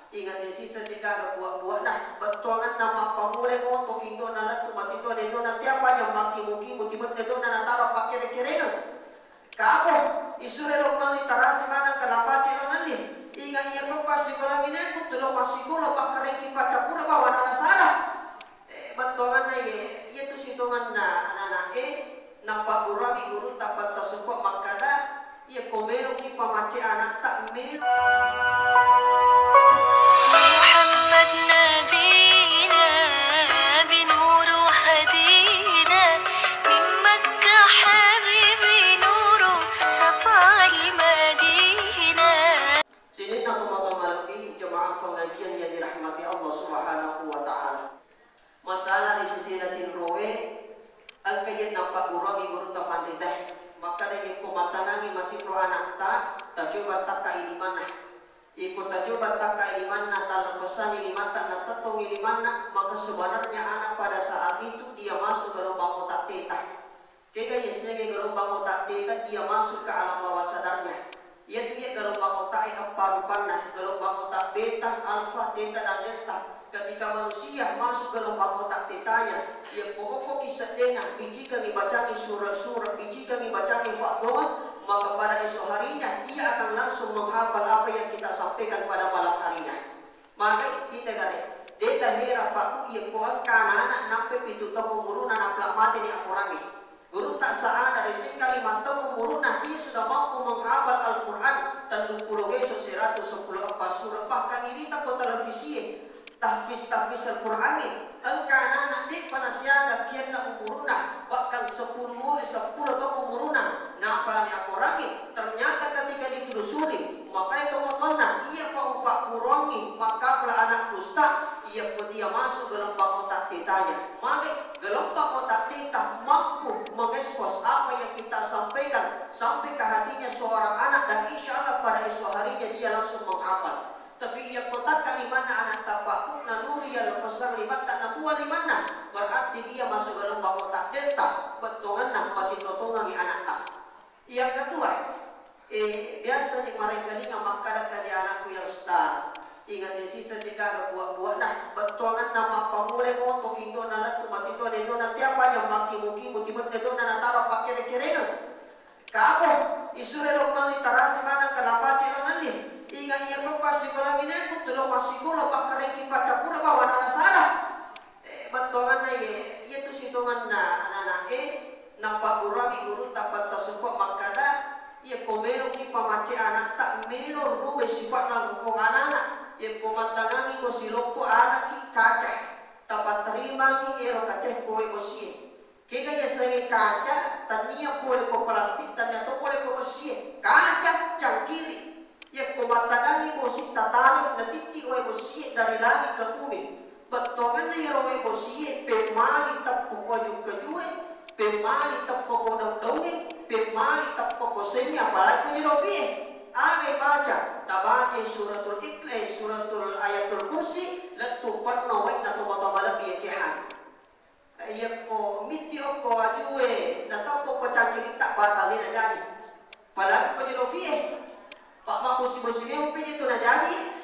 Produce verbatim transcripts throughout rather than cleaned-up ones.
Ingat de sisa de gaga buak-buakna, bettuanganna mappamulai moto indona lettu matinro de indona tiapa yang makimu-kimu tiba de dona nataro pakkere-kerengeng. Kabo, isure lo melli tarasi maneng ke lapace lo nelli. Ingat iya peppa sikola minekku tulo massikola pakkarengki paccappura bawa nana sada. Eh, bettuanganna iye, iye tu sitonganna anak-anak e, nappagguruangngi gurutta patta sukwa makkada, iya ko meloki pamacce anatta melo. Muhammad Nabina, binuru hadina, min Makkah habibi nuru satal Madinah. Sininna tomatoa malebbi jamaah pengajian yang dirahmati Allah Subhanahu wa Ta'ala. Masalah ri sisena tinroe, engka iya nappagguruangngi gurutta fanritae. Makkada, iyekko mattangangngi matinro anatta, tacoba takkai limanna. Iyekko tacoba takkai limanna, tallepesanni limatta, natettongngi limanna, maka sebenarnya anak pada saat itu dia masuk gelombang otak teta. Kega yasengnge gelombang otak teta, dia masuk ke alam bawah sadarnya. Iyatu iya gelombang otak e eppa rupanna, gelombang otak beta, alfa, teta, dan delta. Ketika manusia masuk gelombang otak tetanya, iya ko okkoki seddena, bicikangi bacangi surah-surah, bicikangi bacangi fa'dhon, maka pada esok harinya dia akan langsung menghafal apa yang kita sampaikan pada malam harinya. Magai tita gare, de tahera pakku iya ko engka anak-anak nampe pitu taung umuruna napla mateni akorangnge. Gurutta Sa'ada, resengka lima taung umuruna, dia sudah mampu menghafal Al-Quran telluppulo weso, seratus seppulo eppa surah, bahkan irita ko televisie, tahfiz-tahfiz Al-Qurangnge. Engka anak-anak de'pa nasiaga kianna umuruna, bahkan seppulo, seppulo taung umuruna, napalani akorangnge. Ternyata ketika ditelusuri, makanya tomatoanna, iyapa upagguruangngi makkafala anakku, Ustaz, iyako dia masuk gelombang otak tetanya. Mage, gelombang otak teta mampu mengekspos apa yang kita sampaikan sampai ke hatinya seorang anak, dan insya Allah pada esok harinya dia langsung menghafal. Tapi iyako takka limanna anak tapakku, nanuri iya lepesang limatta, nabuang limanna, berarti dia masuk gelombang otak delta, bettuanganna matinro tongengi anatta. Yang kedua, eh, biasa ni marengkalinga makkada kaji anakku, ya Ustaz, ingat ni sisa de gaga buak-buakna, bettuanganna mappamulai moto indona lettu matinro de indona tiapa yang makkimu-kimu tiba de dona nataro pakkere-kerengeng. Kabo, isure lo melli tarasi maneng ke lapace lo nelli. Ingat iya peppa sikola minekku tulo massikola pakkarengki paccappura bawa nana sada. Eh, bettuanganna iye, iyatu sitonganna anak-anak e, nappagguruangngi gurutta patta sukwa makkada, iya ko meloki pamacce anatta, melo rubai sipa'na rufong anana. Iya ko mattangangngi ko siloppo anakki kaca, tapatterimangngi ero kacae ko wae bosie. Kega yasengnge kaca, tania pole ko plastik, tania to pole ko bosie. Kaca, cangkiri. Yakko mattangangngi bosi tataro natitti wae bosie dari langit ke bumi. Bettuanganna iyaro wae bosie pemmali teppo ko aju-kajue, pemmali teppo ko daung-daungnge, pemmali teppo ko sengnge, apalagi ko jerofie. Aga ibaca? Tabacai suratul Ikhlas, eh, suratul Ayatul Kursi, lettu penno wae na tomatoa malebbi yake hali. Iyakko mitti okko ajue, natappo ko cangkiritta, batal de najaji. Apalagi ko jerofie, pa mabbosi-bosi memang peje tu najaji.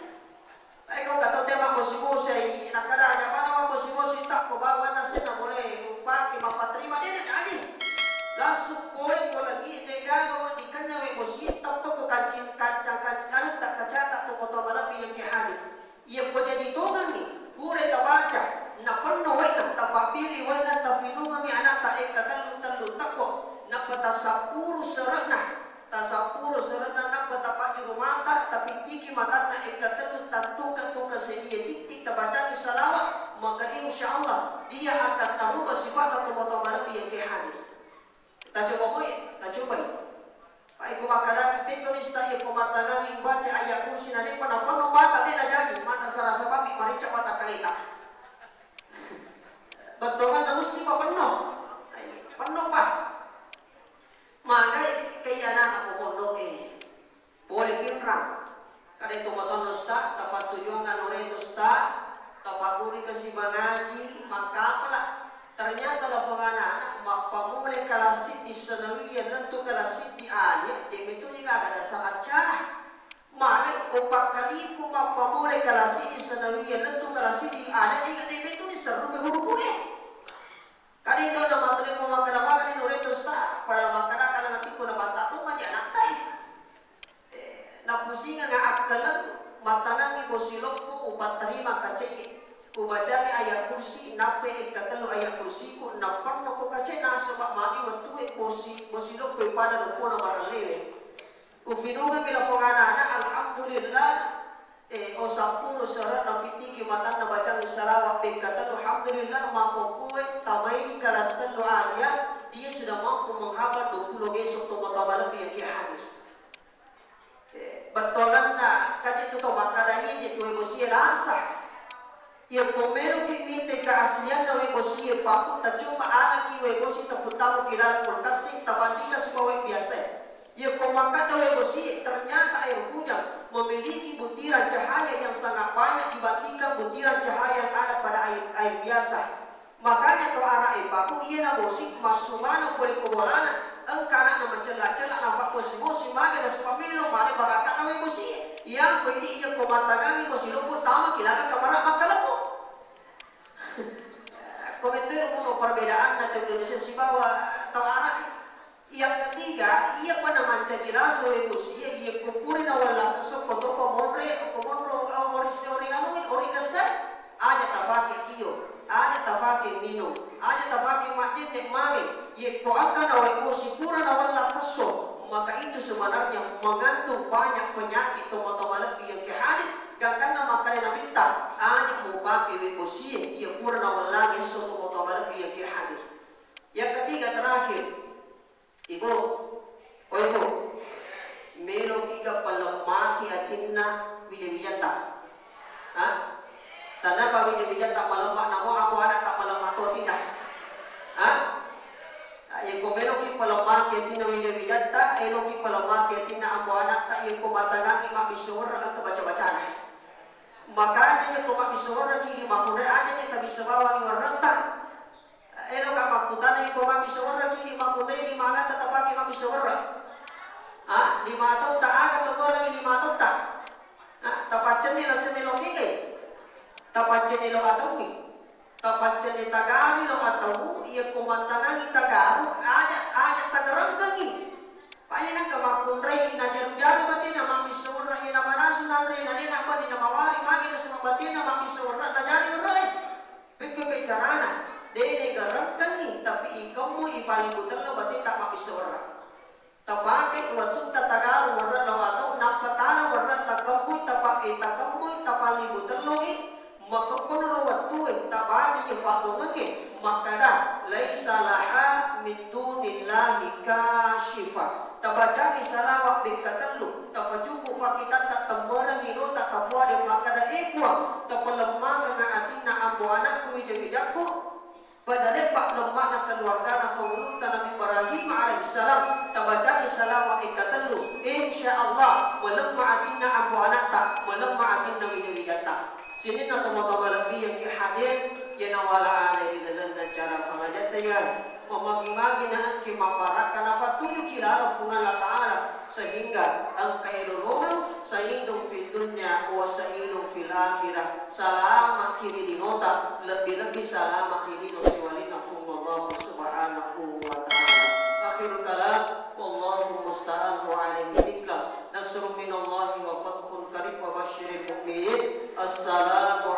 Ai ko kato te mabbosi-bosi, nakkada aja mana mabbosi-bosi tak ko bawa nasi na boleh upake mapatterima de najaji. Langsung pole ko lagi de gaga wa dikenna we bosi tappo ko kancing kancang kancang tak kacata tu moto malebbi yang hari. Iyako jaji tongengngi, pura tabaca, napenno waena, tapabbiri waena, tafinungengngi anatta engka tellu-tellu teppo, nappa tasappuru sere'na, tasappuru sere'na, nappa tapajjuru mata, tapittiki matanna engka tellu, tattukka-tukka seddie titti, tabacangi salawat, maka insya Allah dia akan tarubah sifatna tomatoa malebbi yang ke hadir. Tacoba moi, tacobai. Pai ko makkadaki, pekkoni sita iya ko mattangangi baca ayat kursi na depa napenno batal de najaji, mana sarasa bammi marica watakkaleta. Bettuanganna musti papenno. Ai, penno pa. Magai kaiyanana ko pondok e. Pole pinrang. Kada itu motonno sta, tapattujuang anu retu sta, tapagguru kasi mangaji, makkapala. Ternyata lafong anak-anak mappamulai kelas siddi sanawiyah lettu kelas siddi aliyah, de metuni gaga dasar accana. Magi upakkaliku mappamulai kelas siji sanawiyah lettu kelas siji, ada ega de' metu diserru pe hurupu'e. Kade' dona mattelepon makkeda, "Magani nurete Ustaz?" Padahal makkeda kana natikku na batta' to maja anakta e. Eh, napusingeng akkaleng, mattanangi bosi loppo upattarima kaceye. Ubacangi ayat kursi, nappai engka tellu ayat kursiku, napennoko kace nasaba' magi wettue bosi, bosi loppo pada loppona barellewe. Ufinungeng mi lapong anana, alhamdulillah, eh, o sappuru sere' napittiki matanna bacangi salawat pekka tellu, alhamdulillah, makkokkue tamaini kelas tellu aliyah, dia sudah mampu menghafal dua puluh gesok to matoa malebbi yang ki hadir. Eh, bettuanganna, kaje tu to makkada iya je tuwe bosie lasa. Iyako meloki mite keaslianna wae bosie, pakku tacuma alaki wae bosi taputtama ki laleng kulkas e, tabandingkan sibawa wae biasa e. Iyako makkada wae bosie, ternyata air hujan memiliki butiran cahaya yang sangat banyak dibandingkan butiran cahaya yang ada pada air, air biasa. Makanya to anak e, pakku iya na bosi massu maneng pole ko bolana, engka anakna macella-cella, nafakko sibosi mage nasaba melo male baraka'na wae bosie. Iya ko idi iyako mattangangi bosi loppo tama ki laleng kamara makkalebbo. Ko metto ero mono perbedaanna tau Indonesia sibawa tau Arab. Yang ketiga, iyapa na mancaji lasa wae bosie, iyako pura nawalla esso ko topa monre, ko monro, oh, ori se ori anu, ori kessa, aja tafake tio, aja tafake minum, aja tafake majjenne mage, iyako engka na wae bosi pura nawalla esso, maka itu sebenarnya mengandung banyak penyakit tomatoa malebbi yang ke hadir. Gangkanna makkeda Nabitta, aja mupake wae bosie, iya pura nawallangi esso tomatoa malebbi yang ke hadir. Yang ketiga, terakhir, Ibu, oh Ibu, meloki ga palemmaki atinna wija-wijatta? Ha? Tanapa wija-wijatta malemma, namo ambo anakta malemma to atinna? Ha? Iyako meloki palemmaki atinna wija-wijatta, eloki palemmaki atinna ambo anakta, iyako matangangi mabbissa werre engka baca-bacana. Makanya iyako mabbissa werreki idi makkunrai aja je tabissa bawangi werretta. Eloka makkutana, iko mabbissa werreki idi makkunrai lima agatta tapake mabbissa werre? Ha? Lima atautta aga tau werreki lima atautta? Ha? Tapaccenni lo cenne lo kegai? Tapaccenni lo ataui? Tapaccenni tagaru lo atau, iyako mattanangi tagaru, aja, aja tagarengkengi. Paja nengka makkunrai najaru-jaru batena mabbissa werre, iya namanasu nanre, nalena bani namawari magi nasaba batena mabbissa werre najari werre. Pekkepe carana, de' nagarengkengi, tapi ikemmu ipallibu tello bateta mabbissa werre. Tapake wattutta tagaru werre lo atau, nappa tala werre takemmui, tapa-, eh, takemmui, tapallibu telloi, makekkonaro wettue, tabaca iya faddongengke, makkada, "Laisa laha min dunillahi kasyifa." Tabacani salawat bekka tellu, tafacuku fakitatta, temmerengi dota, tapuade makkada, "Eh Puang, tapalemmangeng atinna ambo anakku wija-wijakku." Pada leppa lemma'na keluargana fangulutta Nabi Ibrahim alaihissalam, tabacani salawat engka tellu, insya Allah malemma atinna ambo anatta, malemma atinna wija-wijatta. Sininna tomatoa malebbi yang ki hadir, iya nawala alai ri lalenna acara fangajatta iya, mamagi-magi na engke mabbarakka nafattujuki laleng Puang Allah Ta'ala, sehingga engka elolongeng, sa'idun fid dunya wa sa'idun fil akhirah. Salama'ki ri linota, lebbi-lebbi salama' ri lino siwalina Puang Allah Subhanahu wa Ta'ala. Akhirul kalam, wallahu musta'an wa alaihi tiklam. Nasrun minallahi wa fathun qarib wa basyiril mu'minin. Assalamu